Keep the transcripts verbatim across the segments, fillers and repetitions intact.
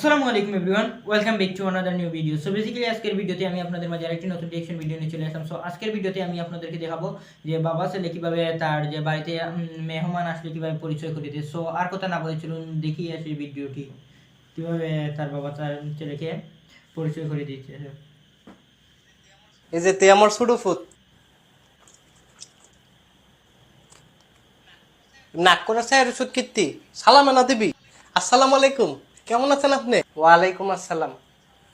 আসসালামু আলাইকুম everyone, welcome back to another new video. So basically আজকের ভিডিওতে আমি আপনাদের মাঝে আরেকটি নতুন রিয়াকশন ভিডিও নিয়ে চলে আসলাম। সো আজকের ভিডিওতে আমি আপনাদেরকে দেখাবো যে বাবা ছেলে কিভাবে তার যে বাড়িতে উম, মেহমান আসলে কিভাবে পরিচয় করে দেয়। সো আর কথা না বলে চলুন দেখি আসলে ভিডিওটি কিভাবে তার বাবা তার ছেলেকে পরিচয় করে দিচ্ছে। এই যে তুই আমার ছোট ফুত, নাক করে চাইর ওষুধ কীর্তি, সালামে না দিবি? আসসালামু আলাইকুম, কেমন আছেন আপনি? ওয়ালাইকুম আসসালাম।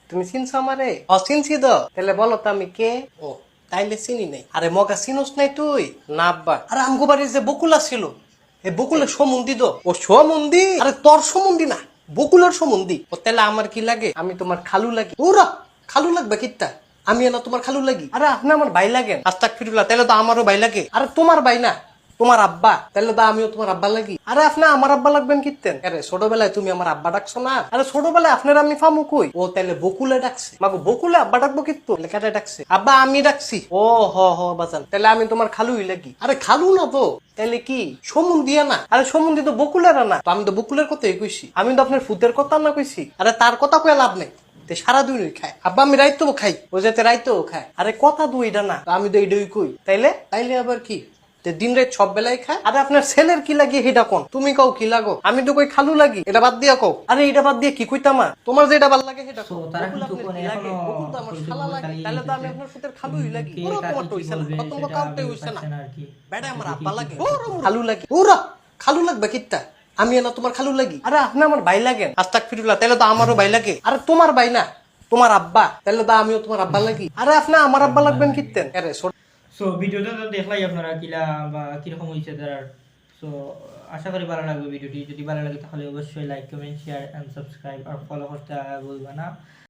তুমি চিনছো আমারে? অ, চিনছি তো। তাহলে বলো তো আমি কে? ও, তাইলে চিনি নাই। আরে মগা, চিনোস নাই তুই? না আব্বা। আরে আমগো বাড়ির যে বকুল আছিল, এ বকুলের সম্বন্ধী তো। ও সম্বন্ধী? আরে তোর সম্বন্ধী না, বকুলের সম্বন্ধী। ও তাহলে আমার কি লাগে? আমি তোমার খালু লাগি। ওরা খালু লাগবে কিত্তা? আমি না তোমার খালু লাগি? আরে আপনি আমার ভাই লাগেন। আস্তাগফিরুল্লাহ, তাহলে তো আমারও ভাই লাগে। আরে তোমার ভাই না, তোমার আব্বা, তাহলে তো আমিও তোমার আব্বা লাগি। আরে আপনি আমার আব্বা লাগবেন কিত্তেন? আরে ছোটবেলায় তুমি আমার আব্বা ডাকছো না? আরে ছোটবেলায় আপনার আমি ফামু কই? ও তাহলে বকুলে ডাকছে। মাগো বকুলে আব্বা ডাকবো কিত্তু? তাহলে কেটে ডাকছে? আব্বা আমি ডাকছি। ও হ হ বাজান, তাহলে আমি তোমার খালুই লাগি। আরে খালু না তো, তাহলে কি সম্বন্ধী না? আরে সম্বন্ধী তো বকুলের না। তো আমি তো বকুলের কথাই কইছি, আমি তো আপনার ফুতের কথা না কইছি। আরে তার কথা কয়ে লাভ নাই, তে সারা দিনই খায়। আব্বা আমি রাইতেও খাই, ও যাতে রাইতেও খায়। আরে কথা তো এটা না, তো আমি তো এটাই কই। তাইলে তাইলে আবার কি? তে দিন রাত সব বেলায় খায়। আরে আপনার ছেলের কি লাগি সেটা কোন? তুমি কও কি লাগো? আমি তো কই খালু লাগি। এটা বাদ দিয়া কও। আরে এটা বাদ দিয়ে কি কইতাম আর? তোমার যেটা ভালো লাগে সেটা কও। তারা বকুল কিন্তু আপনার কি লাগে? বকুল তো আমার শালা লাগে। তাহলে তো আমি আপনার ফুতের খালুই লাগি। ওরা তোমার তো হইছে না। খতম কাউতে হইছে না। বেটা আমার আব্বা লাগে। খালু লাগি। ওরা খালু লাগবে কিত্তা? আমি না তোমার খালু লাগি? আরে আপনি আমার ভাই লাগেন। আস্তাগফিরুল্লাহ, তাহলে তো আমারও ভাই লাগে। আরে তোমার ভাই না, তোমার আব্বা, তাহলে তো আমিও তোমার আব্বা লাগি। আরে আপনি আমার আব্বা লাগবেন কিত্তেন? আরে ছোট। সো ভিডিওটা তো দেখলাই আপনারা কিলা বা কিরকম হয়েছে তার। সো আশা করি ভালো লাগবে ভিডিওটি। যদি ভালো লাগে তাহলে অবশ্যই like, comment, share and subscribe আর ফলো করতে ভুলবা না।